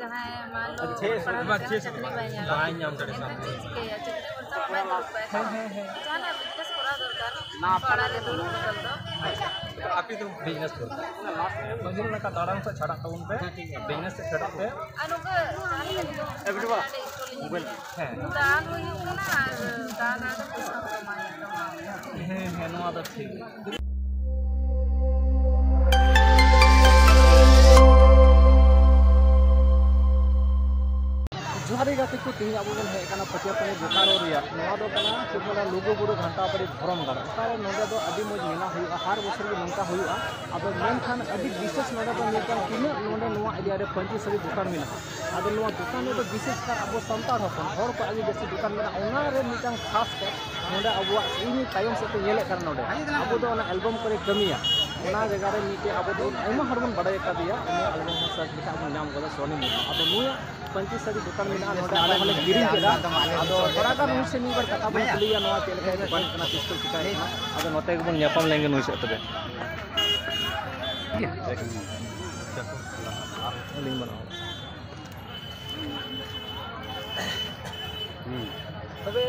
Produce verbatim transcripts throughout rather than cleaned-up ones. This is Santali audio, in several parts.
ᱡᱟᱦᱟᱸᱭ ᱢᱟᱱ ᱞᱚ ᱟᱪᱪᱷᱟ, ᱯᱟᱲᱦᱟᱣ ᱟᱪᱪᱷᱟ, ᱞᱮᱠᱷᱟᱱ ᱟᱪᱪᱷᱟ᱾ ᱪᱟᱹᱠᱨᱤ ᱵᱟᱭ ᱧᱟᱢᱟ᱾ ᱵᱟᱭ ᱧᱟᱢ ᱫᱟᱲᱮᱭᱟᱜᱼᱟ᱾ ᱮᱱᱠᱷᱟᱱ ᱪᱮᱫ ᱪᱤᱠᱟᱹᱭᱟ? ᱪᱟᱹᱠᱨᱤ ᱵᱷᱚᱨᱥᱟ ᱦᱚᱸ ᱵᱟᱭ ᱫᱩᱲᱩᱵ ᱠᱚᱜᱼᱟ᱾ ᱦᱮᱸ, ᱦᱮᱸ, ᱦᱮᱸ᱾ ᱡᱟᱦᱟᱱᱟᱜ business ᱠᱚᱨᱟᱣ ᱫᱚᱨᱠᱟᱨ᱾ ᱚᱲᱟᱜ ᱨᱮ ᱫᱩᱲᱩᱵ ᱵᱚᱫᱚᱞ ᱫᱚ᱾ ᱟᱯᱮ ᱫᱚ business ᱫᱚᱨᱠᱟᱨ᱾ ᱯᱟᱹᱦᱤᱞ ᱞᱮᱠᱟ ᱫᱟᱬᱟᱱ ᱥᱮᱫ ᱪᱷᱟᱰᱟᱜ ᱛᱟᱵᱚᱱ ᱯᱮ᱾ ᱦᱮᱸ, ᱴᱷᱤᱠ ᱜᱮᱭᱟ᱾ Business ᱥᱮᱫ ᱪᱷᱟᱰᱟᱜ ᱯᱮ᱾ ᱟᱨ ᱱᱚᱝᱠᱟ ᱡᱟᱦᱟᱸ ᱞᱮᱠᱟ ᱱᱤᱛᱚᱜ ᱢᱳᱵᱟᱭᱤᱞ᱾ ᱦᱮᱸ᱾ ᱫᱟᱬᱟᱱ ᱦᱚᱸ ᱦᱩᱭᱩᱜ ᱠᱟᱱᱟ ᱟᱨ ᱫᱟᱬᱟᱱ ᱫᱟᱬᱟᱱ ᱛᱮ ᱯᱚᱭᱥᱟ ᱦᱚᱸ ᱠᱟᱢᱟᱣ ᱦᱩᱭᱩᱜ ᱛᱟᱢᱟ᱾ ᱦᱮᱸ, ᱦᱮᱸ, ᱱᱚᱣᱟ ᱫᱚ ᱴᱷᱤᱠ᱾ ᱡᱚᱦᱟᱨ ᱜᱮ ᱜᱟᱛᱮ ᱠᱚ, ᱛᱮᱦᱮᱧ ᱟᱵᱚ ᱵᱚᱱ ᱦᱮᱡ ᱟᱠᱟᱱᱟ ᱯᱟᱹᱴᱤᱭᱟᱹᱯᱟᱹᱲᱤ ᱵᱳᱠᱟᱨᱳ ᱨᱮᱭᱟᱜ, ᱱᱚᱣᱟ ᱫᱚ ᱠᱟᱱᱟ ᱪᱮᱫ ᱠᱚ ᱢᱮᱱᱟ, ᱞᱩᱜᱩ ᱵᱩᱨᱩ ᱜᱷᱟᱱᱴᱟ ᱵᱟᱲᱮ ᱫᱷᱚᱨᱚᱢ ᱜᱟᱲ᱾ ᱚᱠᱟᱨᱮ ᱱᱚᱰᱮ ᱫᱚ ᱟᱹᱰᱤ ᱢᱚᱡᱽ ᱢᱮᱞᱟ ᱦᱩᱭᱩᱜᱼᱟ, ᱦᱟᱨ ᱵᱚᱪᱷᱚᱨ ᱜᱮ ᱱᱚᱝᱠᱟ ᱦᱩᱭᱩᱜᱼᱟ᱾ ᱟᱫᱚ ᱢᱮᱱᱠᱷᱟᱱ ᱟᱹᱰᱤ ᱵᱤᱥᱮᱥ ᱱᱚᱰᱮ ᱫᱚ ᱢᱤᱫᱴᱟᱝ ᱛᱤᱱᱟᱹᱜ ᱱᱚᱰᱮ ᱱᱚᱣᱟ area ᱨᱮ ᱯᱟᱹᱧᱪᱤ ᱥᱟᱹᱲᱤ ᱫᱚᱠᱟᱱ ᱢᱮᱱᱟᱜᱼᱟ, ᱟᱫᱚ ᱱᱚᱣᱟ ᱫᱚᱠᱟᱱ ᱨᱮᱫᱚ ᱵᱤᱥᱮᱥ ᱠᱟᱨ ᱟᱵᱚ ᱥᱟᱱᱛᱟᱲ ᱦᱚᱯᱚᱱ ᱦᱚᱲ ᱠᱚᱣᱟᱜ ᱜᱮ ᱡᱟᱹᱥᱛᱤ ᱫᱚᱠᱟᱱ ᱢᱮᱱᱟᱜᱼᱟ, ᱚᱱᱟ ᱨᱮ ᱢᱤᱫᱴᱟᱝ ᱠᱷᱟᱥ ᱠᱟᱨ ᱱᱚᱰᱮ ᱟᱵᱚᱣᱟᱜ ᱤᱧ ᱛᱟᱭᱚᱢ ᱥᱮᱫ ᱯᱮ ᱧᱮᱞᱮᱫ ᱠᱟᱱᱟ, ᱱᱚᱰᱮ ᱟᱵᱚ ᱫᱚ ᱚᱱᱟ album ᱠᱚᱨᱮ ᱠᱟᱹᱢᱤᱭᱟ, ᱚᱱᱟ ᱡᱟᱭᱜᱟ ᱨᱮ ᱢᱤᱫᱴᱮᱡ ᱟᱵᱚ ᱫᱚ ᱟᱭᱢᱟ ᱦᱚᱲ ᱵᱚᱱ ᱵᱟᱰᱟᱭ ᱟᱠᱟᱫᱮᱭᱟ, ᱩᱱᱤ album ᱦᱚᱸ search ᱞᱮᱠᱷᱟᱡ ᱵᱚᱱ ᱧᱟᱢ ᱠᱟᱫᱟ, ᱥᱚᱱᱤ ᱢᱩᱨᱢᱩ᱾ ᱟᱫᱚ ᱱᱩᱭᱟᱜ ᱯᱟᱹᱧᱪᱤ ᱥᱟᱹᱲᱤ ᱫᱚᱠᱟᱱ ᱢᱮᱱᱟᱜᱼᱟ, ᱱᱚᱰᱮ ᱟᱞᱮ ᱦᱚᱸᱞᱮ ᱠᱤᱨᱤᱧ ᱠᱮᱫᱟ᱾ ᱟᱫᱚ ᱛᱷᱚᱲᱟ ᱜᱟᱱ ᱱᱩᱭ ᱥᱮ ᱢᱤᱫ ᱵᱟᱨ ᱠᱟᱛᱷᱟ ᱵᱚᱱ ᱠᱩᱞᱤᱭᱟ, ᱱᱚᱣᱟ ᱪᱮᱫ ᱞᱮᱠᱟ ᱫᱚᱠᱟᱱ ᱠᱟᱱᱟ, ᱛᱤᱥ ᱠᱷᱚᱱ ᱪᱤᱠᱟᱹᱭ ᱠᱟᱱᱟ᱾ ᱟᱫᱚ ᱱᱚᱛᱮ ᱜᱮᱵᱚᱱ ᱧᱟᱯᱟᱢ ᱞᱮᱱ ᱜᱮ ᱱᱩᱭ ᱥᱟᱶ ᱛᱚᱵᱮ᱾ ᱟᱹᱞᱤᱧ ᱢᱟᱱᱟᱣ᱾ ᱛᱚᱵᱮ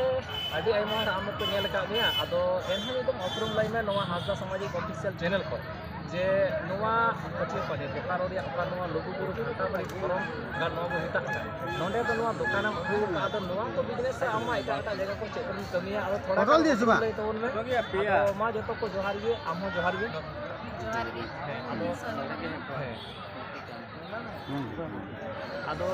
ᱟᱹᱰᱤ ᱟᱭᱢᱟ ᱦᱚᱲ ᱟᱢ ᱠᱚ ᱧᱮᱞ ᱟᱠᱟᱫ ᱢᱮᱭᱟ, ᱟᱫᱚ ᱮᱱᱦᱚᱸ ᱡᱩᱫᱤᱢ ᱩᱯᱨᱩᱢ ᱞᱟᱹᱭ ᱢᱮ ᱱᱚᱣᱟ ᱦᱟᱸᱥᱫᱟ ᱥᱟᱢᱟᱡᱤᱠ official channel ᱠᱷᱚᱱ, ᱡᱮ ᱱᱚᱣᱟ ᱯᱟᱹᱴᱤᱭᱟᱹᱯᱟᱹᱲᱤ ᱵᱳᱠᱟᱨᱳ ᱨᱮᱭᱟᱜ ᱚᱠᱟ ᱱᱚᱣᱟ ᱞᱩᱜᱩᱵᱩᱨᱩ ᱜᱷᱟᱱᱴᱟ ᱵᱟᱲᱮ ᱫᱷᱚᱨᱚᱢ ᱜᱟᱲ ᱱᱚᱣᱟ ᱵᱚ ᱢᱮᱛᱟᱜ ᱠᱟᱱ, ᱱᱚᱰᱮ ᱫᱚ ᱱᱚᱣᱟ ᱫᱚᱠᱟᱱᱮᱢ ᱟᱹᱜᱩ ᱟᱠᱟᱫ, ᱟᱫᱚ ᱱᱚᱣᱟ ᱠᱚ business ᱨᱮ ᱟᱢ ᱢᱟ ᱮᱴᱟᱜ ᱮᱴᱟᱜ ᱡᱟᱭᱜᱟ ᱠᱚ ᱪᱮᱫ ᱠᱚᱢ ᱠᱟᱹᱢᱤᱭᱟ, ᱟᱫᱚ ᱛᱷᱚᱲᱟ ᱜᱟᱱ ᱞᱟᱹᱭ ᱛᱟᱵᱚᱱ ᱢᱮ᱾ ᱟᱫᱚ ᱢᱟ ᱡᱚᱛᱚ ᱠᱚ ᱡᱚᱦᱟᱨ ᱜᱮ, ᱟᱢ ᱦᱚᱸ ᱡᱚᱦᱟᱨ ᱜᱮ᱾ ᱡᱚᱦᱟᱨ ᱜᱮ᱾ ᱦᱮᱸ, ᱟᱫᱚ ᱥᱚᱱᱤ ᱢᱩᱨᱢᱩ᱾ ᱦᱮᱸ᱾ ᱟᱫᱚ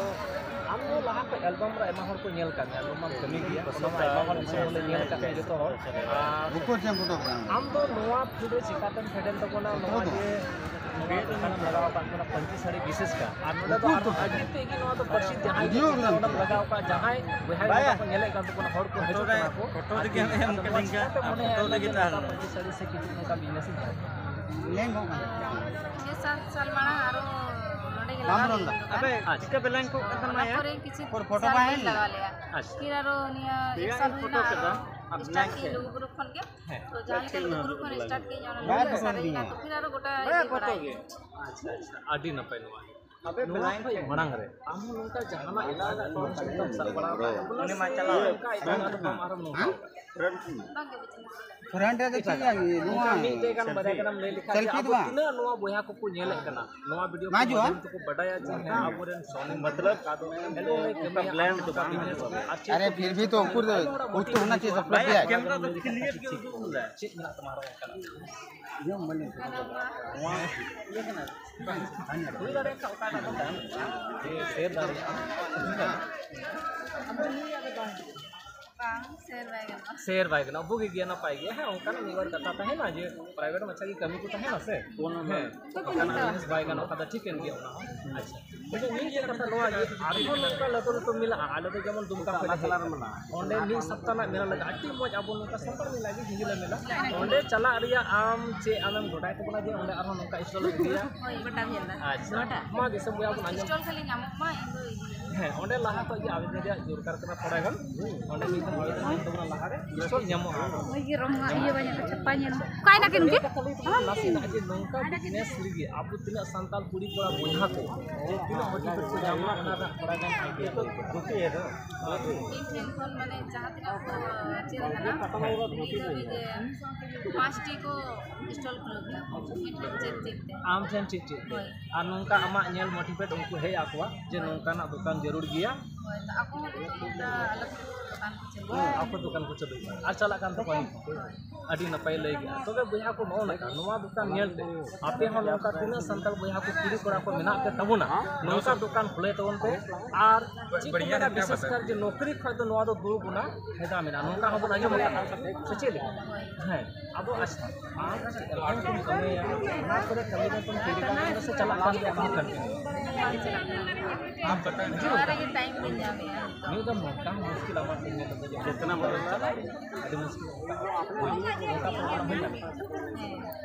ᱟᱢ ᱫᱚ ᱞᱟᱦᱟ ᱠᱷᱚᱱ album ᱨᱮ ᱟᱭᱢᱟ ᱦᱚᱲ ᱠᱚ ᱧᱮᱞ ᱠᱟᱜ ᱢᱮᱭᱟ, album ᱢᱟᱢ ᱠᱟᱹᱢᱤ ᱜᱮᱭᱟ, ᱚᱱᱟ ᱢᱟ ᱟᱭᱢᱟ ᱦᱚᱲ ᱫᱤᱥᱚᱢ ᱨᱮ ᱧᱮᱞ ᱠᱟᱜ ᱢᱮᱭᱟ ᱡᱚᱛᱚ ᱦᱚᱲ᱾ ᱟᱨ ᱟᱢ ᱫᱚ ᱱᱚᱣᱟ field ᱨᱮ ᱪᱤᱠᱟᱹᱛᱮᱢ ᱯᱷᱮᱰ ᱮᱱ ᱛᱟᱵᱚᱱᱟ, ᱱᱚᱣᱟ ᱡᱮ ᱱᱚᱣᱟ ᱫᱚᱠᱟᱱᱮᱢ ᱞᱟᱜᱟᱣ ᱟᱠᱟᱫ ᱵᱚᱱᱟ ᱯᱟᱹᱧᱪᱤ ᱥᱟᱹᱲᱤ ᱵᱤᱥᱮᱥ ᱠᱟᱨ, ᱟᱨ ᱱᱚᱰᱮ ᱫᱚ ᱟᱨᱦᱚᱸ ᱟᱹᱰᱤ ᱛᱮᱫ ᱜᱮ ᱱᱚᱣᱟ ᱫᱚ ᱯᱟᱹᱨᱥᱤ ᱡᱟᱦᱟᱸᱭ ᱜᱮ ᱱᱚᱰᱮᱢ ᱞᱟᱜᱟᱣ ᱟᱠᱟᱫ, ᱡᱟᱦᱟᱸᱭ ᱵᱚᱭᱦᱟ ᱜᱮ ᱱᱚᱰᱮ ᱠᱚ ᱧᱮᱞᱮᱫ ᱠᱟᱱ ᱛᱟᱵᱚᱱᱟ, ᱦᱚᱲ ᱠᱚ ᱦᱤᱡᱩᱜ ᱠᱟᱱᱟ ᱠᱚ᱾ ᱟᱨ ᱟᱫᱚ ᱱᱚᱣᱟ ᱪᱤᱠᱟᱹᱛᱮ ᱢᱚᱱᱮ ᱦᱩᱭ ᱞᱮᱱᱟ ᱡᱮ ᱱᱚᱝᱠᱟ ᱯᱟᱹᱧᱪᱤ ᱥᱟᱹᱲᱤ ᱥᱮ ᱠᱤᱪᱨᱤᱡ ᱱᱚᱝᱠᱟ business ᱤᱧ ᱠᱚᱨᱟᱣᱟ? ᱞᱮᱝ ᱦᱚᱸ ᱠᱟᱱᱟ᱾ ᱪᱷᱚᱭ ᱥᱟᱛ ᱥᱟᱞ ᱢᱟᱲᱟᱝ ᱟᱨᱚ ᱱᱚᱰᱮ ᱜᱮ ᱵᱟᱢ ᱞᱟᱜᱟᱣ ᱨᱚᱲ ᱞᱮᱱ ᱫᱟ᱾ ᱫᱚᱠᱟᱱ᱾ ᱟᱵᱮ, ᱟᱪᱪᱷᱟ᱾ ᱪᱤᱠᱟᱹ ᱵᱮᱞᱟᱝ ᱠᱚᱜ ᱠᱟᱱ ᱛᱟᱢᱟ ᱚᱱᱟ ᱭᱟ? ᱯᱚᱨᱮ ᱠᱤᱪᱷᱩ ᱯᱷᱳᱴᱳ ᱥᱟᱞ ᱵᱟᱭ ᱞᱤᱧ ᱦᱮᱡ ᱞᱟᱜᱟᱣ ᱞᱮᱱᱟ᱾ ᱞᱮᱜᱼᱟ᱾ ᱟᱪᱪᱷᱟ᱾ ᱯᱷᱤᱨ ᱟᱨᱚ ᱱᱤᱭᱟᱹ ᱯᱮᱭᱟ ᱮᱠ ᱥᱟᱞ ᱜᱤᱧ ᱯᱷᱳᱴᱳ ᱦᱩᱭᱱᱟ, ᱠᱮᱫᱟ᱾ ᱟᱨ start ᱵᱞᱮᱝᱠ ᱠᱤᱫᱟᱹᱧ ᱦᱮᱡ ᱞᱩᱜᱩᱵᱩᱨᱩ ᱠᱷᱚᱱ ᱜᱮ᱾ ᱦᱮᱸ᱾ ᱛᱚ ᱡᱟᱦᱟᱸ ᱞᱮᱠᱟ ᱞᱩᱜᱩᱵᱩᱨᱩ ᱠᱷᱚᱱ start ᱠᱤᱫᱟᱹᱧ, ᱚᱱᱟ ᱵᱟᱭ ᱞᱩᱜᱩᱵᱩᱨᱩ ᱯᱷᱳᱴᱳ ᱥᱟᱨᱮᱡ ᱞᱤᱧᱟ᱾ ᱮᱱᱟ, ᱛᱚ ᱯᱷᱤᱨ ᱟᱨᱚ ᱜᱚᱴᱟ ᱵᱟᱭ ᱤᱫᱤ ᱯᱷᱳᱴᱳ ᱵᱟᱲᱟᱭ ᱜᱮ᱾ ᱦᱩᱭᱱᱟ᱾ ᱟᱪᱪᱷᱟ, ᱟᱪᱪᱷᱟ᱾ ᱟᱹᱰᱤ ᱱᱟᱯᱟᱭ ᱱᱚᱣᱟ᱾ ᱟᱵᱮ ᱱᱚᱣᱟ ᱵᱮᱞᱟᱭᱮᱱ ᱠᱷᱚᱱ ᱠᱷᱟᱱ ᱢᱟᱲᱟᱝ ᱨᱮ ᱟᱢ ᱦᱚᱸ ᱱᱚᱝᱠᱟ ᱡᱟᱦᱟᱱᱟᱜ ᱮᱴᱟᱜᱟᱜ ᱠᱚ ᱪᱮᱫ ᱮᱢ ᱥᱟᱵ ᱵᱟᱲᱟ ᱟᱠᱟᱫᱟ? ᱩᱱᱤ ᱢᱟ ᱪᱟᱞᱟᱣ ᱱᱚᱝᱠᱟ ᱮᱴᱟᱜᱟᱜ ᱫᱚ ᱵᱟᱢ ᱟᱨᱚᱢ ᱱᱚᱝᱠᱟ ᱟᱠᱟᱫᱟ᱾ ᱯᱷᱨᱮᱱᱰ ᱨᱮ ᱫᱚ ᱪᱮᱫ ᱭᱟ? ᱱᱚᱣᱟ ᱢᱤᱫᱴᱮᱡ ᱜᱟᱱ ᱵᱟᱨᱭᱟ ᱜᱟᱱᱮᱢ ᱞᱟᱹᱭ ᱞᱮᱠᱷᱟᱱ ᱡᱮ ᱥᱮᱞᱯᱷᱤ ᱫᱚ ᱟᱵᱚ ᱵᱟᱝ᱾ ᱛᱤᱱᱟᱹᱜ ᱱᱚᱣᱟ ᱵᱚᱭᱦᱟ ᱠᱚᱠᱚ ᱧᱮᱞᱮᱫ ᱠᱟᱱᱟ, ᱱᱚᱣᱟ ᱵᱷᱤᱰᱤᱭᱳ ᱠᱚ ᱢᱟᱡᱷᱮ ᱢᱟᱡᱷᱮ ᱛᱮᱠᱚ ᱵᱟᱰᱟᱭᱟ ᱡᱮ ᱦᱮᱸ, ᱟᱵᱚᱨᱮᱱ ᱥᱚᱱᱤ ᱢᱚᱛᱞᱚᱵ ᱱᱚᱝᱠᱟ ᱫᱚ ᱮᱱᱮ ᱚᱱᱠᱟ ᱵᱞᱮᱱᱰ ᱫᱚ ᱵᱟᱝ ᱵᱤᱡᱽᱱᱮᱥ ᱦᱩᱭᱩᱜᱼᱟ᱾ ᱟᱨ ᱪᱮᱫ ᱟᱨᱮ ᱯᱷᱤᱨ ᱵᱷᱤ ᱛᱚ ᱩᱠᱩᱨ ᱫᱚ ᱯᱳᱥᱴ ᱦᱚᱱᱟ ᱪᱟᱦᱤᱭᱮ ᱥᱟᱵ ᱠᱟᱨᱰ ᱫᱤᱭᱟ᱾ ᱠᱮᱢᱮᱨᱟ ᱫᱚ ᱠᱞᱤᱭᱟᱨ ᱜᱮ ᱩᱫᱩᱜ ᱞᱮᱫᱟ᱾ ᱪᱮᱫ ᱢᱮᱱᱟᱜ ᱛᱟᱢᱟ ᱟᱨᱚ ᱚᱱᱠᱟᱱᱟᱜ? ᱱᱚᱣᱟ ᱤᱭᱟᱹ ᱠᱟᱱᱟ᱾ ᱦᱩᱭ ᱫᱟᱲᱮᱭᱟᱜ ᱠᱷᱟᱱ ᱚᱠᱟᱴᱟᱜ ᱠᱟᱛᱷᱟ ᱥᱮᱭᱟᱨ ᱫᱟᱲᱮᱭᱟᱜᱼᱟ᱾ ᱵᱟᱝ, ᱥᱮᱭᱟᱨ ᱵᱟᱭ ᱜᱟᱱᱚᱜᱼᱟ᱾ ᱥᱮᱭᱟᱨ ᱵᱟᱭ ᱜᱟᱱᱚᱜᱼᱟ, ᱵᱩᱜᱤ ᱜᱮᱭᱟ, ᱱᱟᱯᱟᱭ ᱜᱮᱭᱟ᱾ ᱦᱮᱸ, ᱚᱱᱠᱟᱱᱟᱜ ᱢᱤᱫ ᱵᱟᱨ ᱠᱟᱛᱷᱟ ᱛᱟᱦᱮᱱᱟ ᱡᱮ ᱯᱨᱟᱭᱵᱷᱮᱴ ᱢᱟᱪᱷᱟ ᱜᱮ ᱠᱟᱹᱢᱤ ᱠᱚ ᱛᱟᱦᱮᱱᱟ ᱥᱮ᱾ ᱦᱮᱸ, ᱚᱱᱠᱟᱱᱟᱜ ᱡᱤᱱᱤᱥ ᱵᱟᱭ ᱜᱟᱱᱚᱜ ᱠᱷᱟᱱ ᱫᱚ ᱴᱷᱤᱠᱟᱹᱱ ᱜᱮᱭᱟ ᱚᱱᱟ ᱦᱚᱸ᱾ ᱟᱪᱪᱷᱟ, ᱛᱚᱵᱮ ᱢᱤᱫ ᱠᱟᱛᱷᱟ ᱱᱚᱣᱟ ᱜᱮ, ᱟᱨᱦᱚᱸ ᱱᱚᱝᱠᱟ ᱞᱟᱹᱴᱩ ᱞᱟᱹᱴᱩ ᱢᱮᱱᱟᱜᱼᱟ, ᱟᱞᱮ ᱫᱚ ᱡᱮᱢᱚᱱ ᱫᱩᱢᱠᱟ ᱠᱷᱚᱱ ᱞᱮ ᱦᱮᱡ ᱟᱠᱟᱱᱟ᱾ ᱚᱸᱰᱮ ᱢᱤᱫ ᱥᱚᱯᱛᱟ ᱨᱮᱱᱟᱜ ᱢᱮᱞᱟ ᱞᱟᱜᱟᱜᱼᱟ, ᱟᱹᱰᱤ ᱢᱚᱡᱽ, ᱟᱵᱚ ᱱᱚᱝᱠᱟ ᱥᱟᱱᱛᱟᱲ ᱢᱮᱞᱟ ᱜᱮ ᱦᱤᱡᱩᱜ ᱞᱮ ᱢᱮᱞᱟ᱾ ᱚᱸᱰᱮ ᱪᱟᱞᱟᱜ ᱨᱮᱭᱟᱜ ᱟᱢ ᱪᱮᱫ ᱟᱢᱮᱢ ᱜᱚᱴᱟᱭ ᱛᱟᱵᱚᱱᱟ ᱡᱮ ᱚᱸᱰᱮ ᱟᱨᱦᱚᱸ ᱱᱚᱝᱠᱟ ᱥᱴᱚᱞ ᱞᱮ ᱤᱫᱤᱭᱟ? ᱦᱳᱭ, ᱜᱚᱴᱟ ᱢᱮᱞᱟ᱾ ᱟᱪᱪᱷᱟ, ᱢᱟ ᱫᱤᱥᱚᱢ ᱵᱚᱭᱦᱟ ᱵᱚᱱ ᱟᱸᱡᱚᱢ᱾ ᱥᱴᱚᱞ ᱠᱷᱟᱹᱞᱤ ᱧᱟᱢᱚᱜ ᱢᱟ, ᱤᱧ ᱫᱚ ᱤᱫᱤᱭᱟ᱾ ᱦᱮᱸ, ᱚᱸᱰᱮ ᱞᱟᱦᱟ ᱠᱷᱚᱡ ᱜᱮ ᱟᱵᱮᱱ ᱨᱮᱭᱟᱜ ᱡᱳᱨ ᱫᱚᱨᱠᱟᱨ ᱠᱟᱱᱟ ᱛᱷᱚᱲᱟ ᱜᱟᱱ᱾ ᱚᱸᱰᱮ ᱢᱤᱫ ᱫᱚᱢ ᱟᱵᱮᱫᱚᱱ ᱮᱢ ᱛᱟᱵᱚᱱᱟ ᱞᱟᱦᱟᱨᱮ, ᱥᱴᱚᱞ ᱧᱟᱢᱚᱜᱼᱟ᱾ ᱳᱭ ᱜᱮ ᱨᱚᱝ ᱤᱭᱟᱹ ᱵᱟᱝ ᱧᱮᱞᱚᱜ, ᱪᱷᱟᱯᱟ ᱧᱮᱞ᱾ ᱚᱠᱟᱭ ᱱᱟᱠᱤᱱ ᱩᱱᱠᱤᱱ? ᱱᱟᱥᱮᱱᱟᱜ ᱡᱮ ᱱᱚᱝᱠᱟ ᱵᱤᱡᱽᱱᱮᱥ ᱞᱟᱹᱜᱤᱫ ᱟᱵᱚ ᱛᱤᱱᱟᱹᱜ ᱥᱟᱱᱛᱟᱲ ᱠᱩᱲᱤ ᱠᱚᱲᱟ ᱵᱚᱭᱦᱟ ᱠᱚ ᱛᱤᱱᱟᱹᱜ ᱢᱳᱴᱤᱵᱷᱮᱴ ᱠᱚ ᱧᱟᱢ ᱞᱮᱱᱟ, ᱚᱱᱟ ᱨᱮᱱᱟᱜ ᱛᱷᱚᱲᱟ ᱜᱟᱱ ᱟᱭᱰᱤᱭᱟ᱾ ᱤᱧ ᱴᱷᱮᱱ ᱠᱷᱚᱱ ᱢᱟᱱᱮ ᱡᱟᱦᱟᱸ ᱛᱤᱱᱟᱹᱜ ᱠᱚ ᱪᱮᱫ ᱠᱟᱱᱟ, ᱱᱤᱛ ᱫᱷᱟᱹᱵᱤᱡ ᱡᱮ ᱯᱟᱸᱪᱴᱤ ᱠᱚ ᱥᱴᱚᱞ ᱠᱷᱩᱞᱟᱹᱣ ᱠᱮᱫᱟ᱾ ᱤᱧ ᱴᱷᱮᱱ ᱪᱮᱫ ᱪᱮᱫ ᱛᱮ᱾ ᱟᱢ ᱴᱷᱮᱱ ᱪᱮᱫ ᱪᱮᱫ ᱛᱮ? ᱦᱳᱭ᱾ ᱟᱨ ᱱᱚᱝᱠᱟ ᱟᱢᱟᱜ ᱧᱮᱞ ᱢᱳᱴᱤᱵᱷᱮᱴ ᱩᱱᱠᱩ ᱦᱮᱡ ᱟᱠᱚᱣᱟ ᱡᱮ ᱱᱚᱝᱠᱟᱱᱟᱜ ᱫᱚᱠᱟᱱ ᱡᱟᱹᱨᱩᱲ ᱜᱮᱭᱟ᱾ ᱦᱳᱭ, ᱛᱚ ᱟᱠᱚ ᱦᱚᱸ ᱱᱤᱛᱚᱜ ᱫᱚ ᱟᱞᱮ ᱠᱚ ᱫᱚᱠᱟᱱ ᱠᱚ ᱪᱟᱹᱞᱩᱭᱟ᱾ ᱟᱠᱚ ᱫᱚᱠᱟᱱ ᱠᱚ ᱪᱟᱹᱞᱩᱭᱟ᱾ ᱟᱨ ᱪᱟᱞᱟᱜ ᱠᱟᱱ ᱛᱟᱠᱚᱣᱟ ᱱᱤᱛᱚᱜ᱾ ᱟᱹᱰᱤ ᱱᱟᱯᱟᱭ ᱞᱟᱹᱭ ᱠᱮᱫᱟ᱾ ᱛᱚᱵᱮ ᱵᱚᱭᱦᱟ ᱠᱚ, ᱱᱚᱜᱼᱚ ᱱᱚᱝᱠᱟ, ᱱᱚᱣᱟ ᱫᱚᱠᱟᱱ ᱧᱮᱞ ᱛᱮ ᱟᱯᱮ ᱦᱚᱸ ᱱᱚᱝᱠᱟ ᱛᱤᱱᱟᱹᱜ ᱥᱟᱱᱛᱟᱲ ᱵᱚᱭᱦᱟ ᱠᱚ, ᱠᱩᱲᱤ ᱠᱚᱲᱟ ᱠᱚ ᱢᱮᱱᱟᱜ ᱯᱮ ᱛᱟᱵᱚᱱᱟ, ᱱᱚᱝᱠᱟ ᱫᱚᱠᱟᱱ ᱠᱷᱩᱞᱟᱹᱭ ᱛᱟᱵᱚᱱ ᱯᱮ᱾ ᱟᱨ ᱪᱮᱫ ᱠᱚ ᱢᱮᱱᱟ, ᱵᱤᱥᱮᱥ ᱠᱟᱨ ᱡᱮ ᱱᱚᱠᱨᱤ ᱠᱷᱚᱡ ᱫᱚ ᱱᱚᱣᱟ ᱫᱚ ᱫᱩᱲᱩᱵ ᱚᱱᱟ ᱯᱷᱟᱭᱫᱟ ᱢᱮᱱᱟᱜᱼᱟ, ᱱᱚᱝᱠᱟ ᱦᱚᱸᱵᱚᱱ ᱟᱸᱡᱚᱢ ᱟᱠᱟᱫᱟ᱾ ᱥᱮ ᱪᱮᱫ ᱞᱮᱠᱟ? ᱦᱮᱸ, ᱟᱵᱚ ᱟᱥ-, ᱟᱢ ᱪᱮᱫ ᱞᱮᱠᱟᱢ ᱠᱟᱹᱢᱤᱭᱟ, ᱚᱱᱟ ᱠᱚᱨᱮ ᱠᱟᱹᱢᱤ ᱠᱟᱛᱮᱢ ᱠᱟᱹᱢᱤ ᱠᱟᱱ ᱜᱮᱭᱟ ᱥᱮ ᱪᱟᱞᱟᱜ ᱠᱟᱱ ᱜᱮᱭᱟ ᱮᱠᱷᱚᱱ ᱠᱟᱹᱢᱤ? ᱵᱟᱝ ᱪᱟᱞᱟᱜ ᱠᱟᱱᱟ᱾ ᱟᱢ ᱠᱟᱹᱢᱤ ᱱᱚᱣᱟ ᱨᱮᱜᱮ ᱴᱟᱭᱤᱢ ᱵᱟᱹᱧ ᱧᱟᱢᱮᱜᱼᱟ᱾ ᱱᱤᱭᱟᱹ ᱫᱚ ᱢᱚᱴᱟᱝ ᱢᱩᱥᱠᱤᱞ ᱟᱢᱟᱜ ᱛᱮ ᱧᱮᱞ ᱠᱟᱛᱮ ᱡᱮ ᱪᱮᱛᱱᱟ ᱵᱚᱞᱚ ᱪᱟᱞᱟᱜ ᱟᱹᱰᱤ ᱢᱩᱥᱠᱤᱞ᱾ ᱚᱱᱠᱟ ᱯᱨᱚᱵᱞᱮᱢ ᱦᱩᱭ ᱫᱟᱲᱮᱭᱟᱜᱼᱟ᱾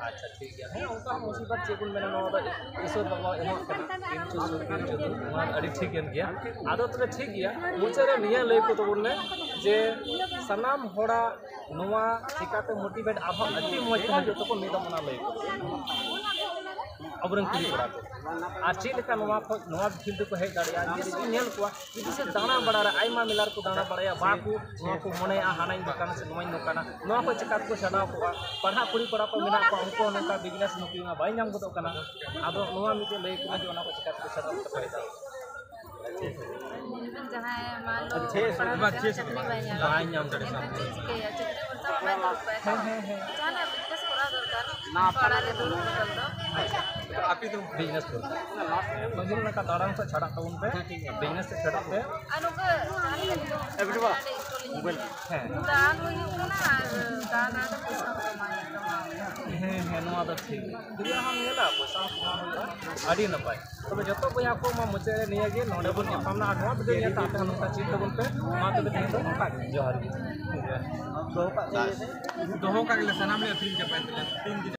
ᱟᱪᱪᱷᱟ, ᱴᱷᱤᱠ ᱜᱮᱭᱟ᱾ ᱦᱮᱸ, ᱚᱱᱠᱟ ᱢᱩᱥᱤᱵᱟᱛ ᱪᱮᱫ ᱵᱚᱱ ᱢᱮᱱᱟ, ᱱᱚᱣᱟ ᱫᱚ ᱤᱥᱚᱨ ᱵᱟᱵᱟ ᱮᱢᱚᱜ ᱠᱟᱱᱟ᱾ ᱠᱤᱱᱛᱩ ᱥᱚᱨᱠᱟᱨ ᱡᱚᱛᱚ ᱱᱚᱣᱟ ᱟᱹᱰᱤ ᱴᱷᱤᱠ ᱮᱱ ᱜᱮᱭᱟ᱾ ᱟᱫᱚ ᱛᱚᱵᱮ ᱴᱷᱤᱠ ᱜᱮᱭᱟ, ᱢᱩᱪᱟᱹᱫ ᱨᱮ ᱱᱤᱭᱟᱹ ᱞᱟᱹᱭ ᱠᱚ ᱛᱟᱵᱚᱱ ᱢᱮ ᱡᱮ ᱥᱟᱱᱟᱢ ᱦᱚᱲᱟᱜ ᱱᱚᱣᱟ ᱪᱤᱠᱟᱹᱛᱮ ᱢᱳᱴᱤᱵᱷᱮᱴ ᱟᱨᱦᱚᱸ ᱟᱹᱰᱤ ᱢᱚᱡᱽ ᱛᱮ ᱦᱤᱡᱩᱜ ᱛᱟᱠᱚ, ᱢᱤᱫ ᱫᱚᱢ ᱚᱱᱟ ᱞᱟᱹᱭ ᱠᱚ᱾ ᱟᱵᱚᱨᱮᱱ ᱠᱩᱲᱤ ᱠᱚᱲᱟ ᱠᱚ᱾ ᱟᱨ ᱪᱮᱫ ᱞᱮᱠᱟ ᱱᱚᱣᱟ ᱠᱷᱚᱱ ᱱᱚᱣᱟ ᱯᱷᱤᱞᱰ ᱠᱚ ᱦᱮᱡ ᱫᱟᱲᱮᱭᱟᱜᱼᱟ? ᱡᱩᱫᱤ ᱥᱮ ᱧᱮᱞ ᱠᱚᱣᱟ, ᱡᱩᱫᱤ ᱥᱮ ᱫᱟᱬᱟ ᱵᱟᱲᱟ ᱨᱮ ᱟᱭᱢᱟ ᱢᱮᱞᱟ ᱨᱮᱠᱚ ᱫᱟᱬᱟ ᱵᱟᱲᱟᱭᱟ, ᱵᱟᱠᱚ ᱱᱚᱣᱟ ᱠᱚ ᱢᱚᱱᱮᱭᱟ ᱦᱟᱱᱟᱧ ᱫᱚᱠᱟᱱᱟ ᱥᱮ ᱱᱚᱣᱟᱧ ᱫᱚᱠᱟᱱᱟ, ᱱᱚᱣᱟ ᱠᱚ ᱪᱮᱠᱟ ᱛᱮᱠᱚ ᱪᱷᱟᱰᱟᱣ ᱠᱚᱜᱼᱟ? ᱯᱟᱲᱦᱟᱜ ᱠᱩᱲᱤ ᱠᱚᱲᱟ ᱠᱚ ᱢᱮᱱᱟᱜ ᱠᱚᱣᱟ, ᱩᱱᱠᱩ ᱦᱚᱸ ᱱᱚᱝᱠᱟ ᱵᱤᱡᱽᱱᱮᱥ ᱱᱚᱠᱨᱤ ᱢᱟ ᱵᱟᱭ ᱧᱟᱢ ᱜᱚᱫᱚᱜ ᱠᱟᱱᱟ᱾ ᱟᱫᱚ ᱱᱚᱣᱟ ᱢᱤᱫᱴᱮᱱ ᱞᱟᱹᱭ ᱠᱚ ᱡᱮ ᱚᱱᱟ ᱠᱚ ᱪᱮᱠᱟ ᱛᱮᱠᱚ ᱪᱷᱟᱰᱟᱣ ᱠᱚ ᱯᱷᱟᱭᱫᱟ᱾ ᱡᱟᱦᱟᱸᱭ ᱢᱟᱱ ᱞᱚ ᱯᱟᱲᱦᱟᱣ ᱠᱟᱛᱮ ᱪᱟᱹᱠᱨᱤ ᱵᱟᱭ ᱧᱟᱢ ᱵᱟᱭ ᱧᱟᱢ ᱫᱟᱲᱮᱭᱟᱜ ᱮᱱᱠᱷᱟᱱ ᱪᱮᱫ ᱪᱤᱠᱟᱹᱭᱟ? ᱪᱟᱹᱠᱨᱤ ᱵᱷᱚᱨᱥᱟ ᱵᱟᱭ ᱫᱩᱲᱩᱵ ᱠᱚᱜᱼᱟ᱾ ᱦᱮᱸ, ᱦᱮᱸ, ᱦᱮᱸ᱾ ᱡᱟᱦᱟᱱᱟᱜ ᱵᱤᱡᱽᱱᱮᱥ ᱠᱚᱨᱟᱣ ᱫᱚᱨᱠᱟᱨ᱾ ᱚᱲᱟᱜ ᱨᱮ ᱫᱩᱲᱩᱵ ᱵᱚᱫᱚᱞ ᱫᱚ᱾ ᱟᱯᱮ ᱫᱚ ᱵᱤᱡᱽᱱᱮᱥ ᱠᱚᱨᱟᱣ᱾ ᱢᱟᱹᱡᱷᱤ ᱱᱚᱝᱠᱟ ᱫᱟᱬᱟᱱ ᱥᱮᱫ ᱪᱷᱟᱲᱟᱜ ᱛᱟᱵᱚᱱ ᱯᱮ᱾ ᱦᱮᱸ, ᱴᱷᱤᱠ ᱜᱮᱭᱟ᱾ ᱵᱤᱡᱽᱱᱮᱥ ᱥᱮᱫ ᱪᱷᱟᱲᱟᱜ ᱯᱮ᱾ ᱟᱨ ᱱᱚᱝᱠᱟ ᱦᱮᱸ᱾ ᱫᱟᱬᱟᱱ ᱦᱩᱭᱩᱜ ᱠᱟᱱᱟ ᱟᱨ ᱫᱟᱬᱟ ᱫᱟᱬᱟ ᱛᱮ ᱯᱚᱭᱥᱟ ᱦᱚᱸ ᱠᱟᱢᱟᱣ ᱦᱩᱭᱩᱜ ᱛᱟᱢᱟ᱾ ᱦᱮᱸ, ᱦᱮᱸ, ᱱᱚᱣᱟ ᱫᱚ ᱴᱷᱤᱠ᱾ ᱡᱩᱫᱤ ᱟᱢ ᱧᱮᱞᱟ, ᱯᱚᱭᱥᱟ ᱦᱚᱸ ᱠᱟᱢᱟᱣ ᱦᱩᱭᱩᱜᱼᱟ᱾ ᱟᱹᱰᱤ ᱱᱟᱯᱟᱭ᱾ ᱛᱚᱵᱮ ᱡᱚᱛᱚ ᱵᱚᱭᱦᱟ ᱠᱚ ᱢᱟ ᱢᱩᱪᱟᱹᱫ ᱨᱮ ᱱᱤᱭᱟᱹ ᱜᱮ, ᱱᱚᱰᱮ ᱵᱚᱱ ᱧᱟᱯᱟᱢ ᱱᱟ ᱟᱨ ᱱᱚᱣᱟ ᱵᱷᱤᱰᱤᱭᱳ ᱧᱮᱞ ᱛᱮ ᱟᱯᱮ ᱦᱚᱸ ᱱᱚᱝᱠᱟ ᱪᱮᱫ ᱛᱟᱵᱚᱱ ᱯᱮ᱾ ᱢᱟ ᱛᱚᱵᱮ ᱛᱮᱦᱮᱧ ᱫᱚ ᱱᱚᱝᱠᱟ ᱜᱮ᱾ ᱡᱚᱦᱟᱨ ᱜᱮ᱾ ᱫᱚᱦᱚ ᱠᱟᱜ ᱜᱮᱞᱮ, ᱥᱟᱱᱟᱢ ᱞᱮ ᱟᱹᱠᱷᱨᱤᱧ ᱪᱟᱵᱟᱭ ᱛᱟᱞᱮ᱾ ᱛᱤᱱ ᱫᱤᱱ